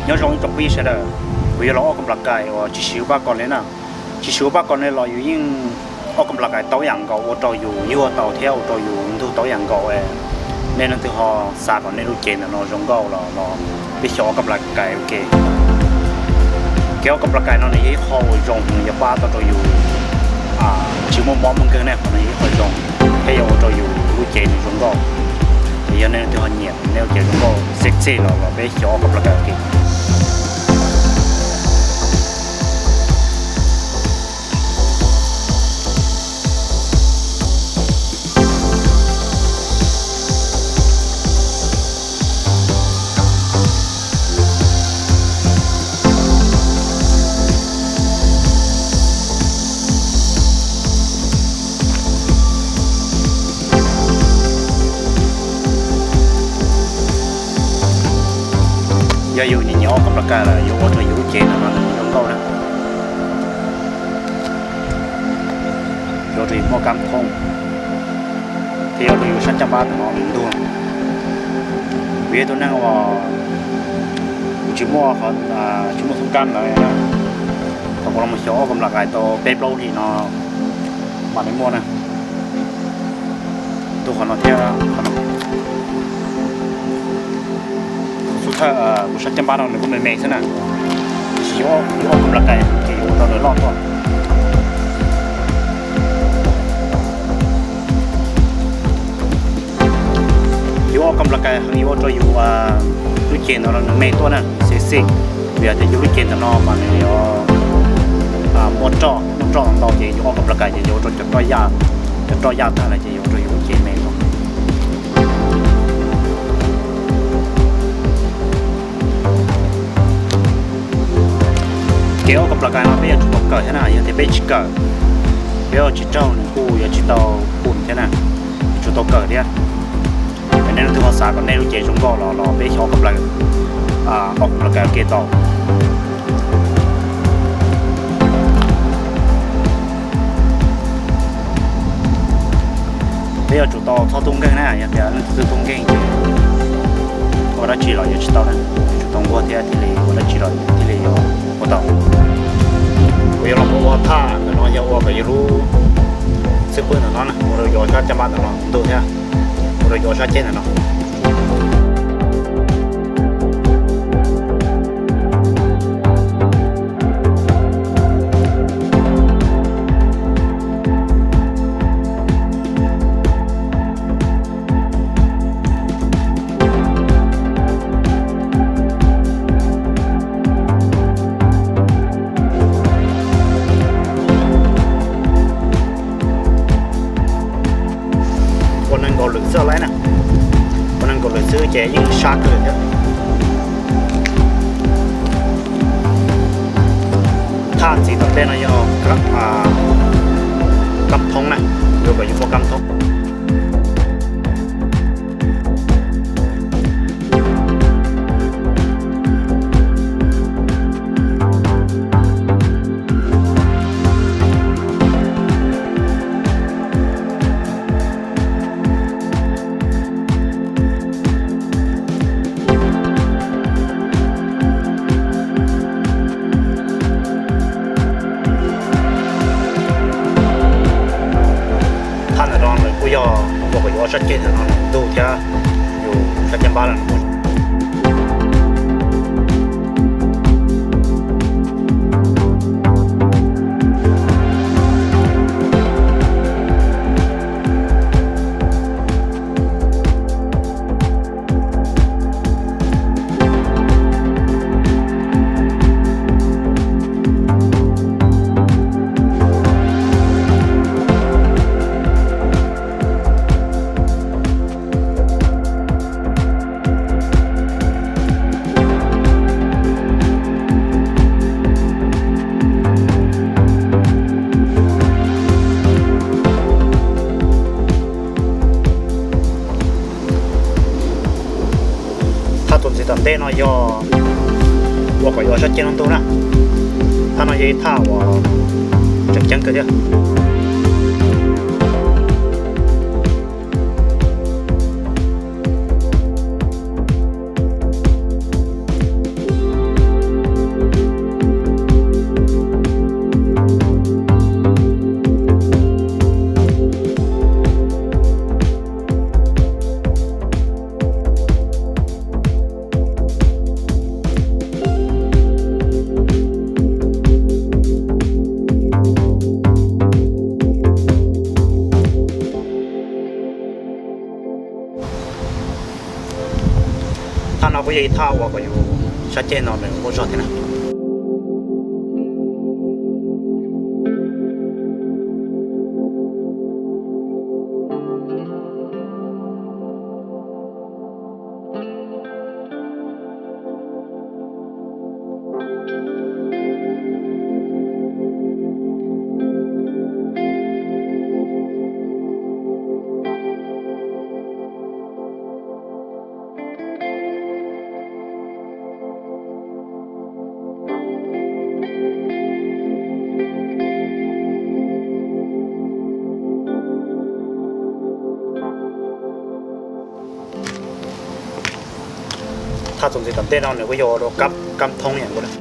Nyob zoo ib tsoom phooj ywg sawv daws, kuv yuav los ob kas nplas kais uas tsis siv ua paj kos ne na. Tsis siv ua paj kos ne los yus yeej ob kas nplas kais tau ib yam nkaus, ua rau yus yuag tau thiab ua rau yus ntug tau ib yam nkaus. Nej leej twg ho xav kom nej lub cev ntawm no zoo nkauj los los peb xyuas ob kas nplas kais ua ke. Kev ob kas nplas kais no nws yog ib qho uas zoo, nws yuav pab tau rau yus tsis muaj mob muaj nkeeg ne, qhov no yog ib qho zoo thiab yuav ua rau yus lub cev nws zoo nkauj. Ces yog nej leej twg ho nyiam nej lub cev zoo nkauj sexy los los peb xyuas ob kas nplas kais ua ke. Yog yus nyiam nyiam ob kas nplas kais lawm yuav ua rau yus lub cev ntawm no zoo nkauj na. Yuav ua rau yus muaj kab thoob thiab yuav ua rau yus sab caj npab ntawm no ntug. Kuv yog ib tug neeg uas kuv tsis muaj, tsis muaj thoob kab lawm na. Thaum kuv los xyuas ob kas nplas kais tau peb plaub hlis no mam li muaj na. Tus qhov no thiab qhov no. Xub thawj kuv sab caj npab no nws kuj me me xwb na. Tab sis yuav ob kas nplas kais ces yuav ua rau nws loj tuaj. Yus ob kas nplas kais heev yuav ua rau yus lub cev ntawm no nws me tuaj na, xim xim. Vim tias yus lub cev ntawm no mas nws yuav muaj roj, muaj roj ntau ces yus ob kas nplas kais ces yuav ua rau cov roj yaj, cov roj yaj tag lawm ces yuav ua rau yus lub cev me tuaj. Kev ob kas nplas kais no peb yuav tsum tau kawm thiab na, yog tias peb tsis kawm, peb ua tsis raug nws kuj yuav tsis tau pum thiab na, yuav tsum tau kawm thiab. Yog nej leej twg ho xav kom nej lub cev zoo nkauj los los peb xyuas ob kas nplas, ob kas nplas kais ua ke tau. Peb yuav tsum tau txhob tub nkeeg na, yog tias leej twg tub nkeeg ces ua dab tsi los yuav tsis tau na, yuav tsum tau nquag thiab thiaj li ua dab tsi los thiaj li yuav ua tau. Kuv yuav los mus ua thaj ntawm no yog ua kom yus lub xwb pwg ntawm no na, ua rau yus sab caj npab ntawm no ntug thiab ua rau yus sab ceg ntawm no. Ua nees nkaum lwm xwb lawm na, ua nees nkaum lwm xwb ces yeej sab kawg thiab. Thaj ntxiv tom ntej no yog kab thoob na, yuav kom yus muaj kab thoob. Thaj ntawm no nws kuj yog ua kom yus ob sab ceg ntawm no ntug thiab yus sab caj npab los. Thaj tus ntxiv tom ntej no yog ua kom yus ob sab ceg no ntug na. Thaj no yog ib thaj uas tseem ceeb kawg thiab. Thaj uas kom yus sab ceg no nws muaj zog thiab na. Thaj txuas ntxiv tom ntej no nws kuj yog ua rau kab thoob yam nkaus na.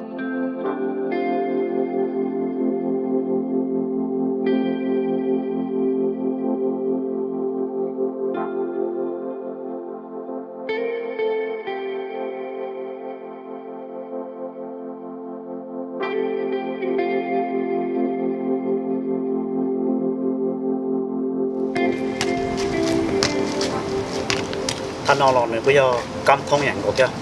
Thaj no los nws kuj yog kab thoob yam nkaus thiab.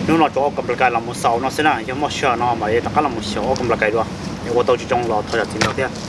Hnub no tsuas ua kam npla kais los mus xaus no xwb na, yog muaj sij hawm no mam li rov qab los mus xyaum ua kam npla kais dua. Yog ua tau tsis zoo los thov zam txim ntau thiab.